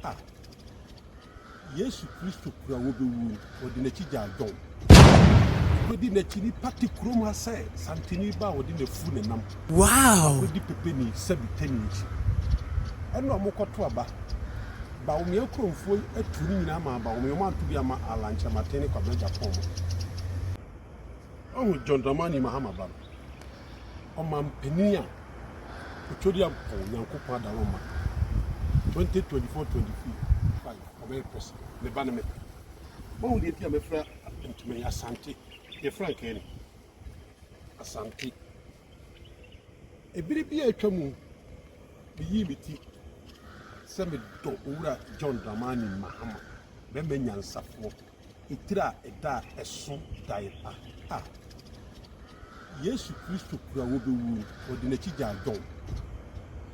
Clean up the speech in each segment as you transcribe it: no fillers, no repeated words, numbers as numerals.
Ah, Yesu Kristo kura wɔbɛwu no, wɔde n'akyi gyaa John. Kɔdi n'akyi nipa te kurom ha sɛ santini ba a wɔde n'afu ne nam. Wow! Kɔdi pepeni sɛbi tani akyi. Ɛna ɔmo kɔto aba. Bawumia kuromfoɔ yi atu ne nyinaa ma Bawumia, ɔmo anto bi ama Alan Kyerematen ne Kwabena Agyapong mo. Ɔhu John Dramani Mahama ba no, ɔmampanin a Otwodi Ampɔn Nyankopɔn Adaroma 2024-25 ɔbɛyɛ president, ne ba ne me. Mahu deɛ nti a mɛfra ntoma yi, Asante yɛfra nkae ni Asante. Ebere bi a atwa mu, meyii me ti sɛ medɔ Owura John Dramani Mahama, bɛrima nyansafoɔ, etiri a ɛda a ɛso daeɛ pa a Yesu Kristo kura wɔbɛwu no, wɔde n'akyi gyaa John.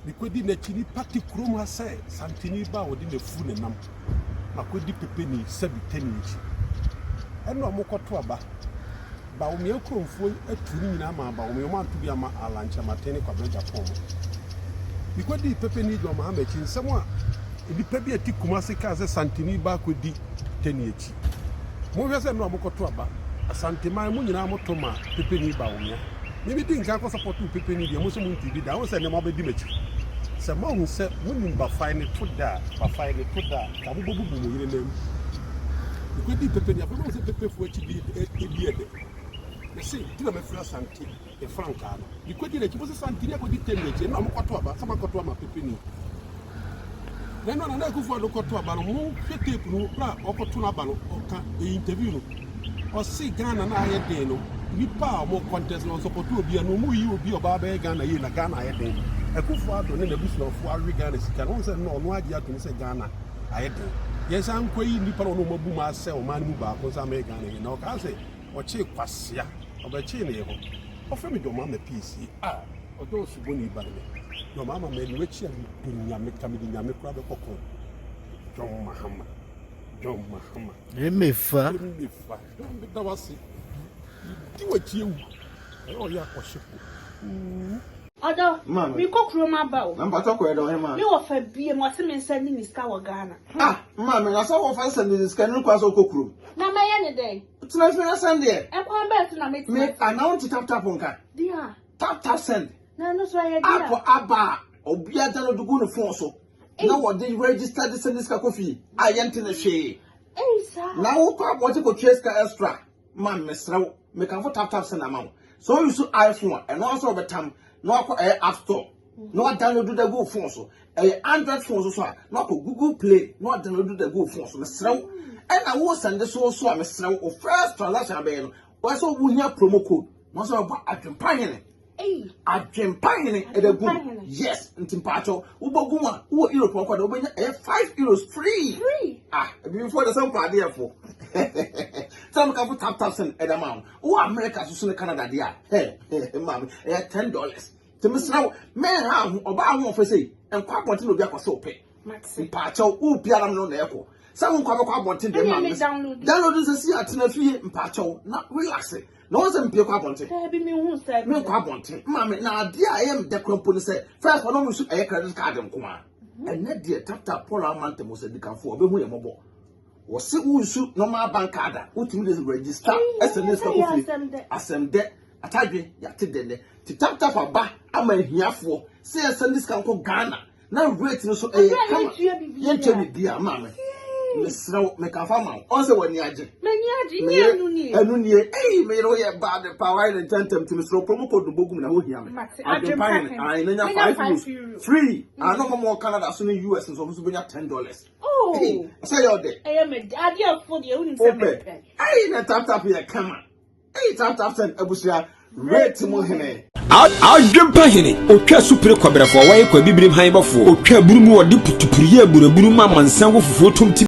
Mekɔdi n'akyi nipa te kurom ha sɛ santini ba a wɔde n'afu ne nam. Makɔdi pepeni sɛbi tani akyi. Ɛna ɔmo kɔto aba. Bawumia kuromfoɔ yi atu ne nyinaa ma Bawumia, ɔmo anto bi ama Alan Kyerematen ne Kwabena Agyapong mo. Mekɔdii pepeni John Mahama akyi, nsɛm a nnipa bi a ɛte Kumase kaa sɛ santini ba akɔdi tani akyi. Monhwɛ sɛ nnora mokɔto aba Asanteman mo nyinaa moto ma pepeni Bawumia. Me medi nkan kɔ sɔpɔtoo pepeni deɛ mo nso montee bi da. Wohu sɛ nnɛ moabɛdi m'akyi. Sɛ moahu sɛ monim Bafae ne to da a, Bafae ne to da a, ka mobɛbubu mo yere nan mu. Mekɔdii pepeni, afei moahu sɛ pepefoɔ akyi di di ɛdɛ. Mese, nti na mafiri Asante. Ne frankaa no. Mekɔdi n'akyi, mose santene akɔdi tɛm akyi, ɛna ɔmo aba sɛ makɔto ama pepeni. Na ɛno Nana Akufo Addo kɔto aba no, monhwɛ tape no berɛ a ɔkɔto no aba no, ɔka ɛyɛ interview no, ɔse Ghana na ayɛ den no, nipa a ɔmo contest no ɔnsɔpɔto obi a na ɔmo yi obi a ɔbaa bɛyɛ Ghana yie na Ghana ayɛ den. Akufo Addo ne n'abusuafoɔ awe Ghana sika no, wɔn sɛ no ɔno agye atom sɛ Ghana ayɛ den. Yɛn san nkɔ yi nipa na ɔno ɔmo abu mu asɛ ɔman no mu baako nsa amɛyɛ Ghana yie, na ɔkaa sɛ ɔkyee kwasea, ɔbɛkyee ne yɛ hɔ. Ɔfrɛ me dɔm ama piesie a ɔdɔ osubɔni ba ne me. Dɔm ama m'ani akyi a medɔ Nyame ka mede Nyame koraa bɛkɔ ko. John Mahama, John Mahama. Emefa. Emefa. John meda wase. Medi w'akyi awu. Ɛyɛ ɔyɛ akɔhye po. Ɔdɔ, mekɔ kurom aba o. Na mpatɔ kɔ ɛdɔ ɔhema. Me wɔ fa bie mu ɔse me nsa ni ne sika wɔ Ghana. Ah, maame, na sɛ wɔfa sɛ ne sika no kwan sɛ ɔkɔ kurom. Na mɛyɛ ne dɛn? Tena fie na sɛn deɛ. Ɛkwan bɛn so na mɛtena Me ana wonte tap tap nka. Deɛ. Tap tap send. Na ɛno so ɛyɛ deɛ. App aba a obiara download gu ne phone so. Na wɔde register de send sika kɔ fie a yɛnte ne hwee. Ei saa. Na wokɔ abɔnten kɔtua sika extra ma mesrɛ wo mekamfo tap tap send ama wo. Sɛ wo use iPhone a ɛno ara sɛ wɔbɛtam na wakɔ ɛyɛ app store na wadownload da gu phone so. Ɛyɛ Android phone so so a na wakɔ Google Play na wadownload da gu phone so. Mesrɛ wo ɛna wo send so so a mesrɛ wo first transaction abɛyɛ no wɔyɛ sɛ wohia promo code na wɔsɛ wɔbɔ adwempa hene. Adwempa hene ɛda gu mu. Yes, nti mpaakyɛw wobɔ gu mu a wowɔ Europe ɔkɔ de wobɛnya ɛyɛ €5 free. Free. Ah, ebibifoɔ de sɛ mpa adeɛ fo. Sɛ mo ka fo tap tap send ɛda ma wo. Wowɔ America so so ne Canada deɛ a, hɛ maame ɛyɛ $10. Nti mesrɛ wo mɛnha ho ɔbaa ho ɔfɛ sɛ nkɔ abɔnten na obi akɔ sɛ wopɛ. Mpaakyɛw wo biara no na ɛkɔ. Sɛ wo nkɔ abɛkɔ abɔnten deɛ maame. Download nsɛ si atena fie mpaakyɛw na relax. Na wɔn sɛ mpie kɔ abɔnten. Daabi mi hu sɛ. Mi nkɔ abɔnten maame na adeɛ a ɛyɛ mdɛ kora mpo ne sɛ first ɔno nso ɛyɛ credit card nko a. Ɛnɛ deɛ tap tap Paul ama ntɛm sɛ dikanfo ɔbɛhu yɛ mɔbɔ. Wɔsi wo nsu normal bank card a wotumi de register ɛsɛ ne sika kɔ fie. Asɛm dɛ atadwe yate dɛnɛ. Ti tap tap aba ama ahiafoɔ sɛ yɛsɛ ne sika nkɔ Ghana na rate no so ɛyɛ kama yɛntua biribi a maame mesrɛ wo mekafa ma wo ɔn sɛ w'ani agye. M'ani agye nyɛ ɛnu nie. Ɛnu nie eyi meyere woyɛ bad pa wayɛ ne ntɛntɛm ti mesrɛ wo promo code no bɔgu mu na ho hia me. Adwempa hene ayi na nya €5 free. Ano mo mo Canada so ne US nso ɔmo nso bɛnya $10. Oh. Sɛ yɛ ɔdɛ. Ɛyɛ me adeɛ fo deɛ wonim sɛ mepɛ. Ayi na tap tap yɛ kama. Eyi tap tap send abusua rate mu hene. Adwempa hene, otwa supire kɔbrɛfoɔ, wɔyɛ kɔ abibirim han bɔfoɔ, otwa aburu mu ɔde putupuru yɛ aburaburu ma amansan wɔ fufuo tom ti.